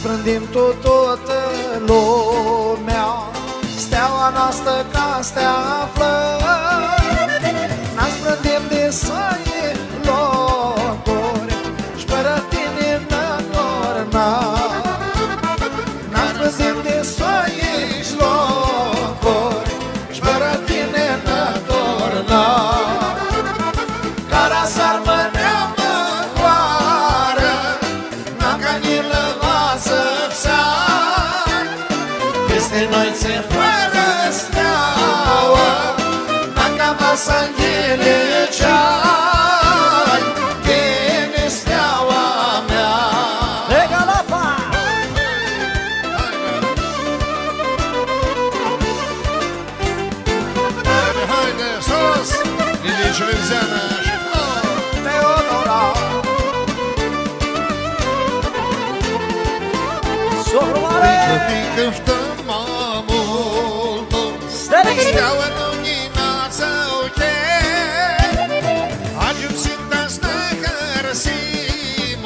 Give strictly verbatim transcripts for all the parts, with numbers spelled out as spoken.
Sprãndim tu tutã lumea, steaua noastrã ca s-ti aflã. Nã sprãndim di soi locuri, sh-fãrã tini nã tornã. Nã sprãndim di soi locuri, sh-fãrã tini nã tornã. Cara s-armãnem ãn hoarã, nãca nji lã va s-pseai. Pisti noi tsi fãrã steauã, nãca va s-anghili ceai, tini steaua mea. Lega lapa! Haide, haide, sus! Lilici Lânzeană și Teodora. Socru mare! Ti cãftãm ma multu, steaua nu nji nasã, ok? Agiumsim ta s-nã hãrsim,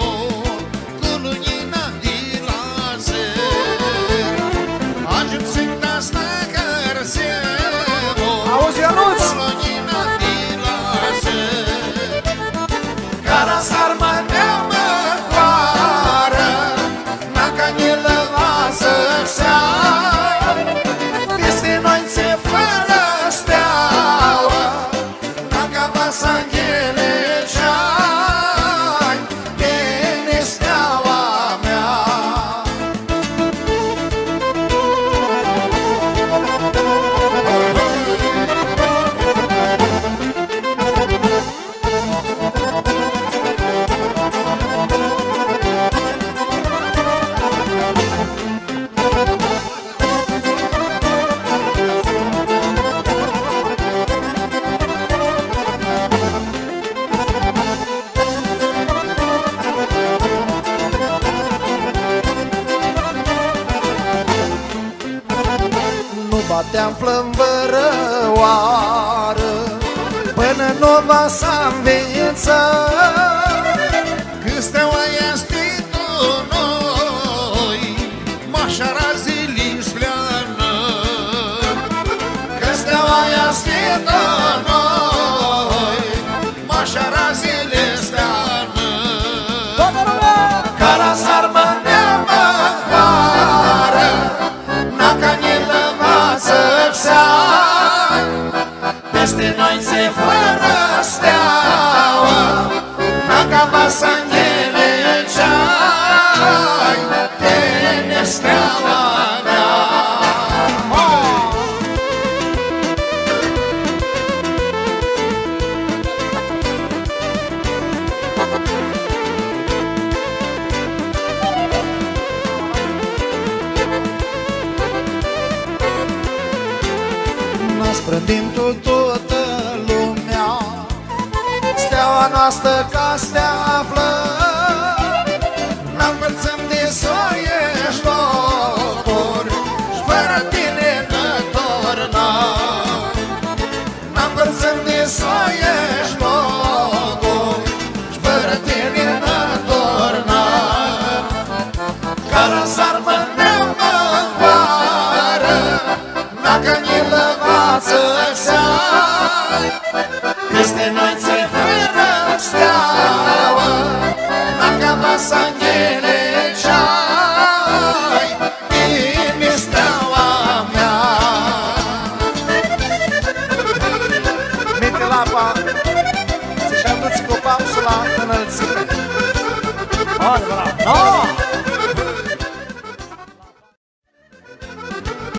cu lunjina di la ser. Agiumsim ta s-nã hãrsim, auzi, Ionuț! Cu lunjina di la ser. Cara s-armãnem ãn hoarã, nãca nji lã va s-pseai. Pisti noi tsi fãrã steauã, nãca va s-anghili ceai, tini steaua mea. Nu va ti aflãm vãrãoarã, pãnã nu va s-anvitsã. Cã steaua easti tu noi, mash aradz di li s-pleanã. Cã steaua easti tu noi, mash aradz di li s-pleanã. Toatã lumea! Cara s-armãnem ãn hoarã, nãca nji lã va s-pseai. Pisti noi tsi fãrã steauã, nãca va s-anghili ceai, tini steaua mea. Nã sprãndim tu tutã lumea, steaua noastrã ca s-ti aflã. Nã mpãrtsãm di soi sh-locuri, sh-fãrã tini nã tornã. Nã mpãrtsãm di soi sh-locuri, sh-fãrã tini nã tornã. Cara s-armãnem ãn hoarã, nãca nji lã va s-pseai. Pisti noi tsi fãrã steauã, nãca va s-anghili ceai, tini steaua mea. Miti lapa, tsi sh-adutsi cu papsula ãnãltsimi. Hai, bravo! No!